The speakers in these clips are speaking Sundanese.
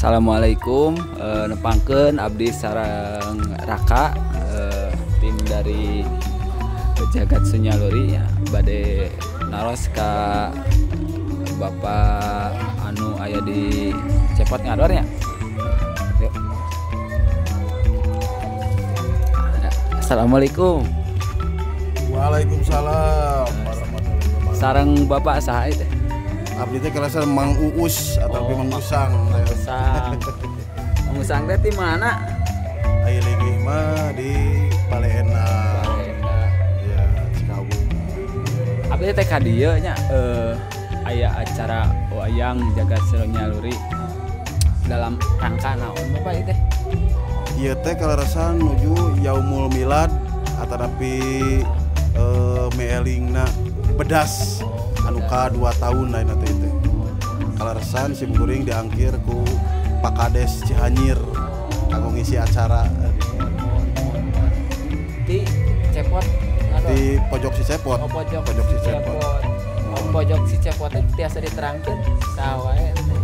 Assalamualaikum, nepangkeun abdi sareng Raka, tim dari Jagat Sunyaluri ya, bade naros ka Bapak anu aya di Cepot Ngador ya. Yuk. Assalamualaikum. Waalaikumsalam warahmatullahi wabarakatuh. Sareng Bapak saha teh? Abdi teh kaleresan Mang Uus atau Oh, Mang Usang. Mang Usang. Mang Usang teh di mana? Aya leuwih mah di Baleendah. Baleendah. Ya, Cikawung. Abdi teh ka dieu nya, aya acara wayang Jagat Sunyaluri dalam rangka naon Bapak ieu teh? Ieu teh kaleresan nuju Yaumul Milad atanapi meelingna bedas anu ka 2 tahun lain teh teh. Kaleresan sim kuring diangkir ku Pak Kades Cihanyir kanggo ngisi acara di Cepot Ngador. Di pojok si Cepot. Oh, pojok, Pojok si Cepot. Oh, pojok si Cepot teh tiasa diterangkeun saha wae teh?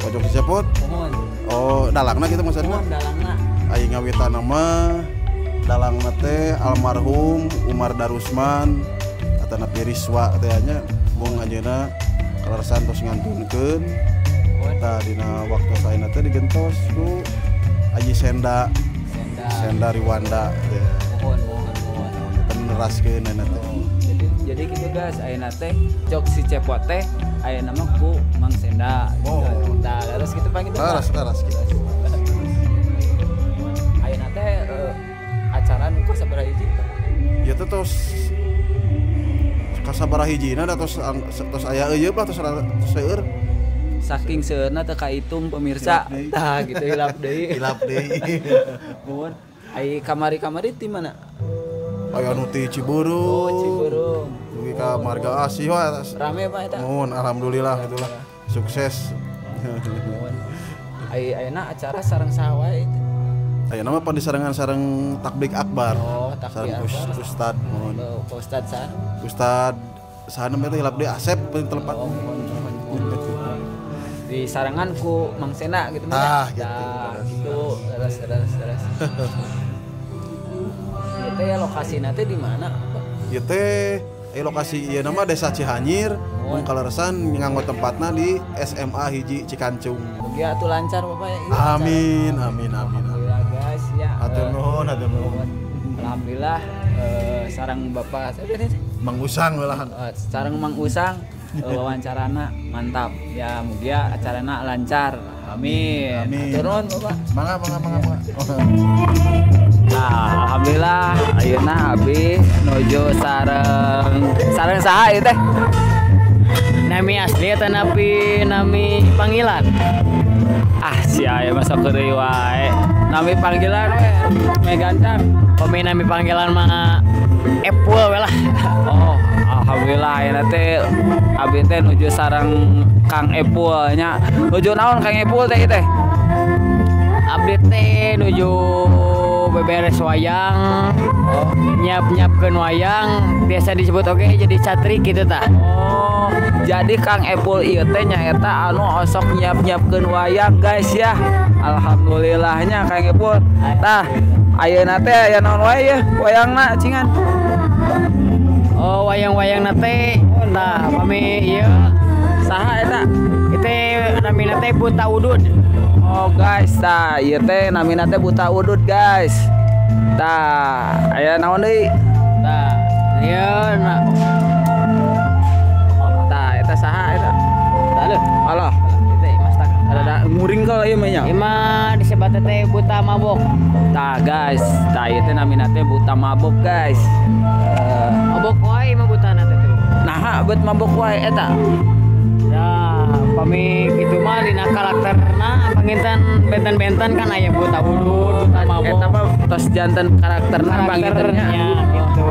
Pojok si Cepot? Mohon. Oh, dalangna kitu maksudna? Mohon dalangna. Aya ngawitan mah dalangna teh almarhum Umar Darusman atanapi Riswa teh nya mung anjeunna kaleresan tos ngantunkeun. Tah dina waktu saena teh digentos ku Aji Senda. Senda. Senda Riwanda teh. Mohon mohon mohon. Eta neraskeun ayeuna teh. Oh, jadi gitu guys, ayeuna teh jok si Cepot teh ayeuna mah ku Mang Senda. Oh. Tah, leres kitu pang kitu. Leres, leres kitu. Ayeuna teh acara nu sabaraha hiji? Ieu teh tos kasabaraha hijina da tos tos aya euyeub lah, tos seueur. Saking seueurna teu kaitung pemirsa. Tah gitu hilap deui. Hilap deui. Muhun. Ai kamari-kamari ti mana? Aya nu ti Ciburung. Oh, Ciburung. Dugi ka Marga Asih wah. Rame Pak eta. Muhun, alhamdulillah itulah. Sukses. Muhun. Ai ayeuna acara sareng saha wae itu? Ayeuna mah pan disarengan sareng Takbik Akbar. Oh, Takbik sareng Akbar. Ustad muhun. Oh, Ustad saha? Ustad saha namanya teh hilap deui Asep telepat. Oh, muhun, muhun, muhun. Di sarengan ku Mang Sena gitu mah. Ah, gitu. Nah, gitu. Leres leres leres. Ieu teh lokasina teh di mana? Ieu teh lokasi ieu nama Desa Cihanyir, mung kaleresan nganggo tempatna di SMA hiji Cikancung. Mugi atuh lancar Bapak ya. Amin amin amin. Alhamdulillah guys ya. Hatur nuhun, hatur nuhun. Alhamdulillah, sareng Bapak Mang Usang welahan. Sareng Mang Usang, wawancarana mantap ya, mugia acarana lancar. Amin. Amin. Hatur nuhun Bapak. Mangga mangga mangga mangga. Nah, alhamdulillah ayeuna abdi nuju sareng sareng saha ieu teh? Nami asli atau nami nami panggilan? Ah, si aya mah sok deui wae. Nami panggilan we, me gancang. Pami nami panggilan mah Epul we lah. Oh, alhamdulillah ayeuna teh abdi teh nuju sareng Kang Epul nya. Nuju naon Kang Epul teh ieu teh? Abdi teh nuju beberes wayang, Oh, nyiap-nyiapkeun wayang, biasa disebut oge jadi catrik gitu tah. Oh, jadi Kang Epul ieu teh nyaeta anu osok nyiap-nyiapkeun wayang guys ya. Alhamdulillahnya Kang Epul. Tah, ayeuna teh aya naon wae ya wayangna cingan? Oh, wayang-wayangna teh tah pami ieu Saha eta? Ieu teh namina teh Buta Udud. Oh guys, tah ieu teh namina teh Buta Udud guys. Tah, aya naon deui? Tah, ieu na Tah, eta saha eta? Tah leuh. Alah, Ieu teh Mas tak. Ada muringkel ieu mah nya. Ieu mah disebat teh Buta Mabok. Tah guys, tah ieu teh namina teh Buta Mabok guys. Mabok wae mah butana teh tuh. Naha bet mabok wae eta? Ya, pami kitu mah dina karakterna panginten benten-benten kan aya Buta Udud, Buta Mabok. Eta mah tos janten karakterna pangintennya. Gitu.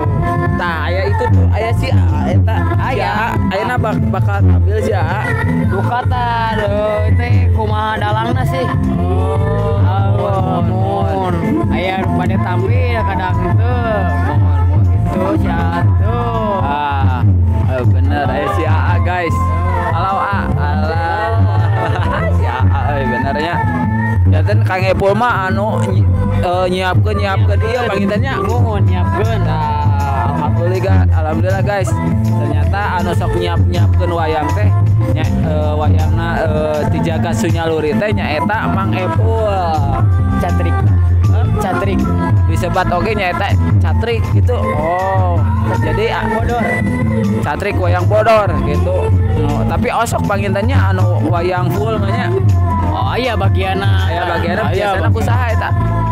Tah, aya itu tuh, aya si A eta. Aya. Ayeuna bakal tampil si A. Duka tah deui teh kumaha dalangna sih. Oh, muhun. Aya bade tampil kadang teu. Muhun. Itu si A tuh. Ah, bener aya si A guys. Halo A, halo. Si A, benernya. Janten Kang Epul mah anu nyiapkeun ieu pangintennya. Muhun nyiapkeun. Nah, alhamdulillah guys. Ternyata anu sok nyiap-nyiapkeun wayang teh nya wayangna ti Jagat Sunyaluri teh nyaeta Mang Epul. Catrik. Catrik disebat oge nyaeta catrik gitu. Oh, jadi bodor. Catrik wayang bodor gitu. Oh, tapi osok pangintennya anu wayang full mah nya. Oh iya bagianna. Aya bagianna biasana ku saha eta?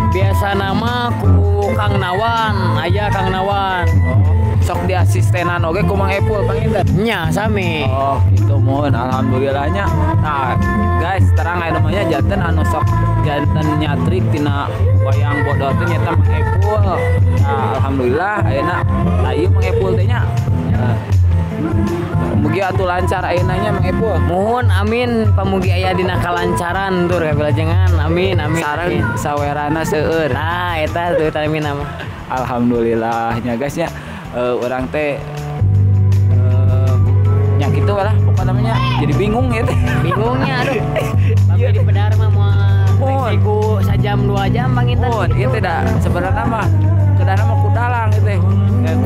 Biasana mah ku Kang Nawan, aya Kang Nawan. Oh, sok diasistenan oge ku Mang Epul panginten. Nya sami. Oh, gitu mohon alhamdulillahnya. Nah, guys, terang aya namanya janten anu sok janten nyatrik tina wayang bodor teh nyaeta Mang Epul. Nah, alhamdulillah ayeuna ieu Mang Epul teh nya. Nah, mugi atuh lancar ayeuna nya Mang Epul. Muhun amin pamugi aya dina kalancaran tur kabilajengan. Amin amin. Sareng sawerana seueur. Nah, eta tuh amin mah. Alhamdulillah nya guys nya. Urang teh nya kitu lah pokokna namanya jadi bingung ya teh. Bingungnya aduh. Iya di bedar mah moal ku sajam 2 jam panginten. Mun ieu teh da sebenarnya mah kedana mah ku dalang ieu teh.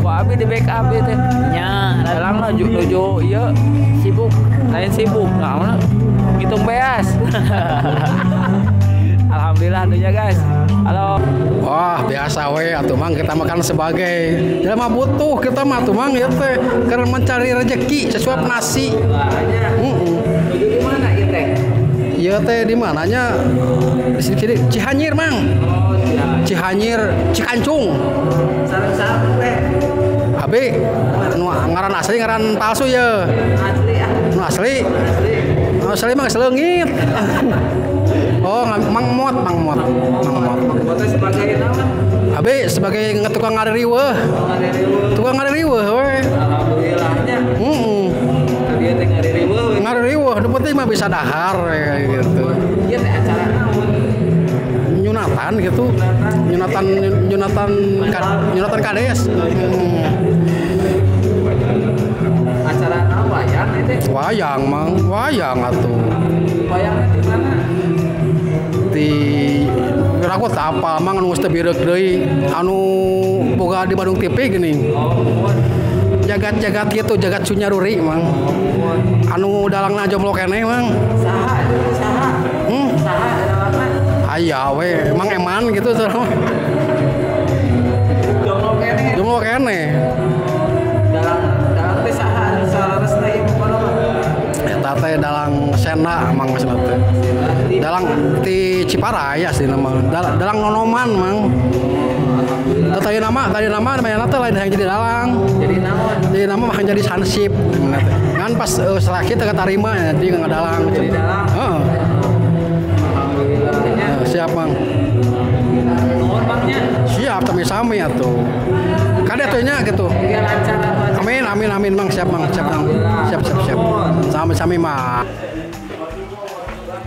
Ku abi di backup ieu teh. Nya, dalang nuju ieu sibuk. Lain sibuk, naon ngitung beas. Alhamdulillah dunya guys. Halo. Wah, biasa we atuh Mang kita makan sebagai jelema butuh kita mah atuh Mang ieu teh keur mencari rezeki sesuap nasi. Heeh. Nuju di mana ieu teh? Ieu teh di mananya? Di sini Cihanyir, Mang. Oh, Cihanyir. Cihanyir, Cikancung. Sareng-sareng teh. Abi nu ngaran asli ngaran palsu ye. Asli ah. Nu asli. Asli. Nu asli mah leungit. Oh, Mang Mot, Mang Mot. Mang Mot. Mang Mot sebagai naon? Abi sebagai tukang ngaririweuh. Tukang ngaririweuh we. Alhamdulillahnya. Heeh. Dia teh ngaririweuh we. Ngaririweuh, nu penting mah bisa dahar kayak gitu. Ieu teh acara naon? Nyunatan gitu. Nyunatan nyunatan nyunatan kades. Acara naon wayang ieu teh? Wayang, Mang. Wayang atuh. Wayangna di mana? Di aku tak apa Mang anu geus teu bireuk deui anu boga di Bandung TV geuning. Jagat-jagat gitu, jagat Sunyaruri Mang. Anu dalangna jomblo keneh Mang. Saha itu saha? Saha dalangna? Aya we, Mang Eman gitu tuh. Jomblo keneh. Jomblo keneh. Dalang dalang teh saha anu saleresna ieu pokona mah? Eta teh dalang Sena Mang maksudna teh. Dalang ti Ciparaya sih nama. Dalang Nonoman Mang. Tadi nama namanya teh lain yang jadi dalang. Jadi naon? Jadi nama mah jadi sansip teh. Ngan pas selaki teh katarima jadi ngadalang. Jadi dalang. Heeh. Alhamdulillah. Siap Mang. Nuhun Mang nya. Siap sami-sami atuh. Kade atuh nya gitu. Lancar atuh. Amin amin amin Mang, siap Mang, siap Mang. Siap siap siap. Sami-sami Mang.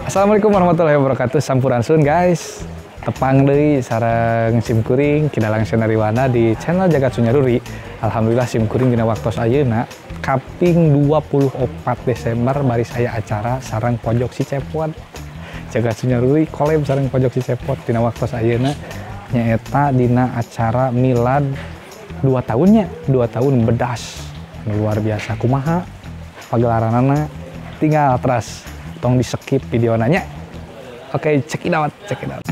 Assalamualaikum warahmatullahi wabarakatuh. Sampurasun guys. Tepang deui sareng simkuring Ki Dalang Senariwana di channel Jagat Sunyaruri. Alhamdulillah simkuring dina waktos ayeuna kaping 24 Desember bari saya acara sareng Pojok Si Cepot. Jagat Sunyaruri collab sareng Pojok Si Cepot dina waktos ayeuna nyaeta dina acara milad 2 tahunnya, 2 tahun bedas. Luar biasa kumaha pagelaranana tinggal teras tong di skip video nanya. Oke, check it out, check it out.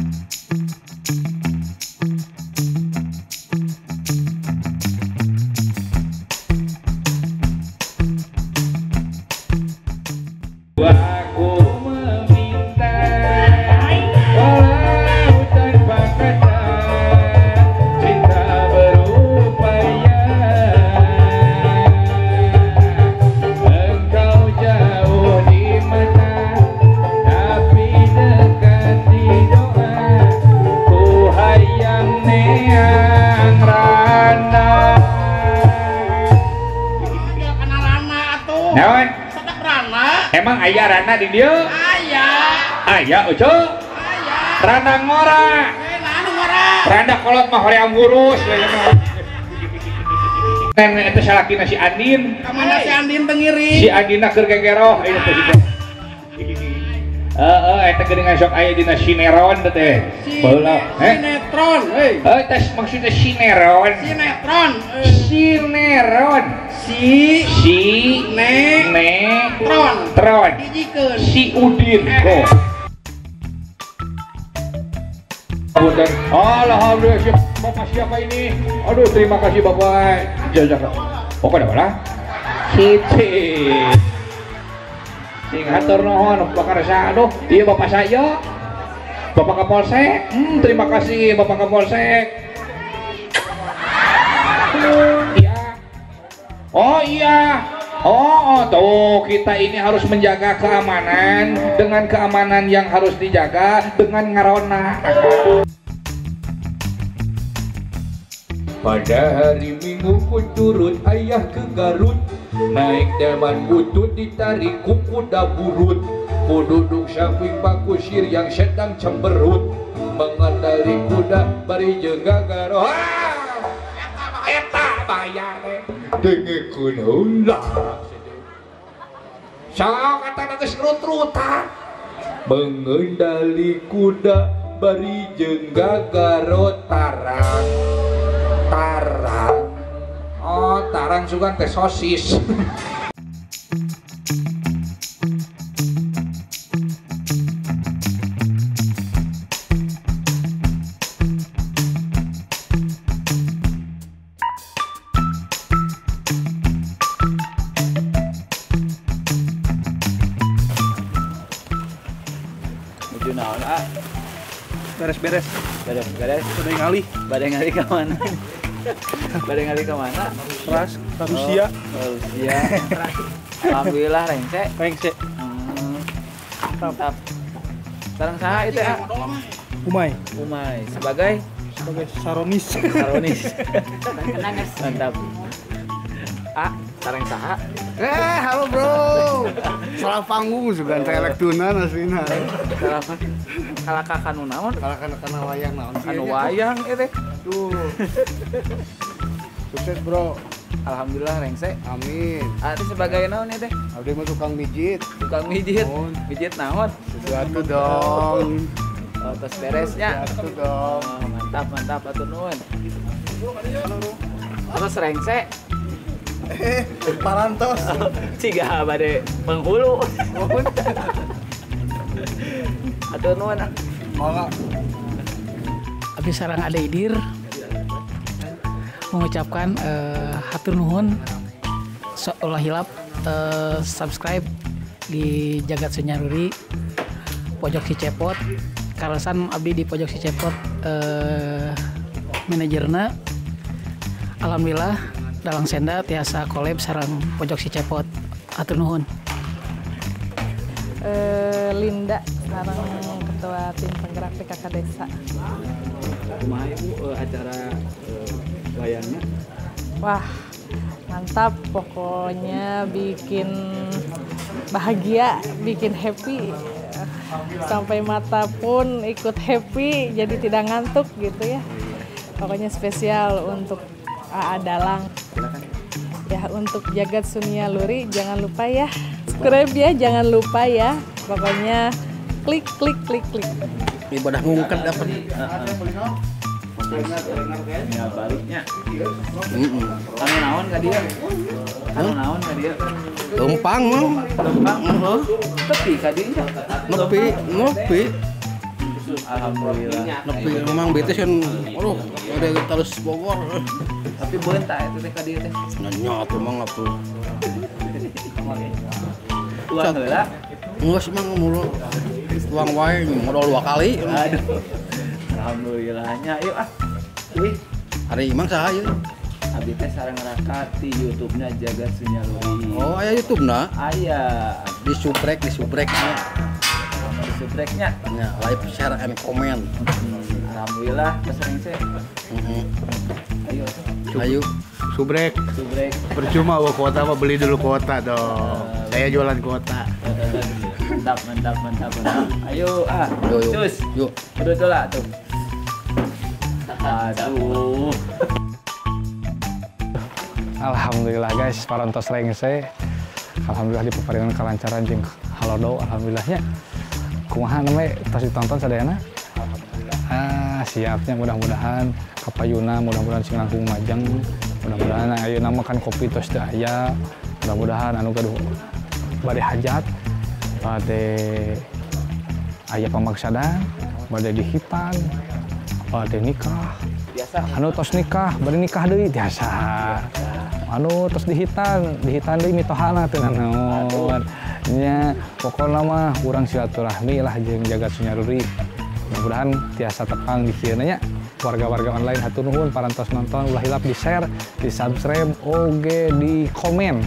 Aku meminta walau tanpa kata, cinta berupaya. Engkau jauh di mata, tapi dekat di doa. Ku hayang neang rana. Naon? Emang aya rana di dieu? Aya. Aya ucu? Aya. Rana ngora. Rana kolot mah hoream ngurus. Nen eta salakina si Andin. Ka mana si Andin teu ngiring? Si Andina keur gegeroh ieu teh. Heeh, eta Eta geuningan sok aya dina sineron teh. Baheula sinetron euy. Heuh tes maksudna sineron. Sinetron. Sineron. Si si ne ne tron. Tron. Hijikeun. Si Udin. Go. Alhamdulillah, Bapak siapa ini? Aduh, terima kasih Bapak. Jaga. Pokoknya lah. Hiji. Sing hatur nuhun Bapak Resa. Aduh, iya Bapak saya. Bapak Kapolsek. Terima kasih Bapak Kapolsek. Iya. Oh iya. Oh, tuh kita ini harus menjaga keamanan dengan keamanan yang harus dijaga dengan ngarona. Pada hari Minggu ku turut ayah ke Garut, naik delman butut ditarik ku kuda burut, ku duduk samping Pak Kusir yang sedang cemberut, mengendali kuda bari jeung gagaro. Eta bayar dengekeun heula. Sok eta geus rut-rutan. Mengendali kuda bari jeung gagaro tarang. Tarang. Oh, tarang sugan teh sosis. Nuju naon, ah? Beres-beres. Beres-beres. Badai ngalih. Badai ngalih ka mana? Badai ngalih ke mana? Ras, Rusia. Oh, Rusia. Alhamdulillah rengse. Rengse. Mantap. Sareng saha itu ya? Umay. Umay sebagai sebagai saronis. Saronis. Mantap. Ah, sareng saha? Halo bro. Salah panggung sugan teh elektunan aslina. Salah kalaka kanu naon? Kalaka kana wayang naon sih? Kanu wayang eta. Duh. Sukses bro. Alhamdulillah rengse. Amin. Ah, itu sebagai naon ya teh? Abdi mah tukang mijit. Tukang mijit. Mijit naon? Sesuatu dong. Oh, tos beresnya. Sesuatu dong. Oh, mantap mantap atur nuhun. Terus rengse. Parantos. Ciga bade penghulu. Atur nuhun. Mangga. Abdi sareng Ade Idir mengucapkan hatur nuhun ulah hilap subscribe di Jagat Sunyaruri Pojok Si Cepot. Kaleresan abdi di Pojok Si Cepot manajerna. Alhamdulillah Dalang Senda tiasa collab sareng Pojok Si Cepot. Hatur nuhun. Linda sareng ketua tim penggerak PKK Desa. Kumaha Ibu acara wayangnya? Wah, mantap pokoknya, bikin bahagia, bikin happy. Sampai mata pun ikut happy, jadi tidak ngantuk gitu ya. Pokoknya spesial untuk AA Dalang. Ya, untuk Jagat Sunyaluri jangan lupa ya. Subscribe ya, jangan lupa ya. Pokoknya klik klik klik klik. Ibadah ngungket dapat. Ya baliknya. Anu naon ka dia? Anu naon ka dia? Lempang mah. Lempang. Heeh. Tepi ka dieu nya. Nepi, nepi. Alhamdulillah. Nepi memang betes kan. Aduh, udah terus Bogor. Tapi beunta eta teh ka dieu teh. Nya atuh mah atuh. Uang heula. Geus mah mulu. Uang wae modal 2 kali. Aduh. Alhamdulillahnya. Yuk ah. Wih, hari imang saha ieu? Abi teh sareng raka di YouTube-na Jagat Sunyaluri. Oh, aya YouTube-na? Aya. Disubrek, disubrek-nya. Disubrek-nya. Nya, like, share and comment. Alhamdulillah sering sih. Ayo. Ayo. Subrek. Subrek. Percuma wah kuota mah beli dulu kuota dong. Saya jualan kuota. Mantap, mantap, mantap, mantap. Ayo ah. Yuk, yuk. Cus. Yuk. Udah lah tuh. Aduh. Alhamdulillah guys, parantos rengse. Alhamdulillah di peparingan kelancaran jeung halodo alhamdulillahnya. Kumaha namanya tos ditonton sadayana? Ah, siapnya mudah-mudahan kapayuna, mudah-mudahan sing langkung majeng, mudah-mudahan ayeuna mah kan kopi tos teu aya, mudah-mudahan anu gaduh bade hajat, bade aya pamaksadan, bade dihitan, bade nikah. Anu tos nikah, bade nikah deui tiasa. Anu tos dihitan, dihitan deui mitohana teu nanaon. Nya pokona mah urang silaturahmi lah jeung Jagat Sunyaruri. Mudah-mudahan tiasa tepang di kieu nya. Warga-warga online hatur nuhun parantos nonton, ulah hilap di-share, di-subscribe, oge di komen.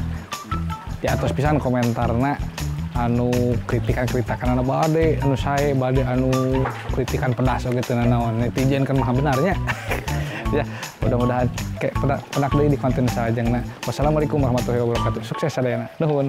Di atas pisan komentarna anu kritikan-kritikan anu bade anu sae, bade anu kritikan pedas oge teu nanaon. Netizen kan maha benarnya. Ya, mudah-mudahan kayak penak deui di konten salajengna. Wassalamualaikum warahmatullahi wabarakatuh. Sukses sadayana. Nuhun.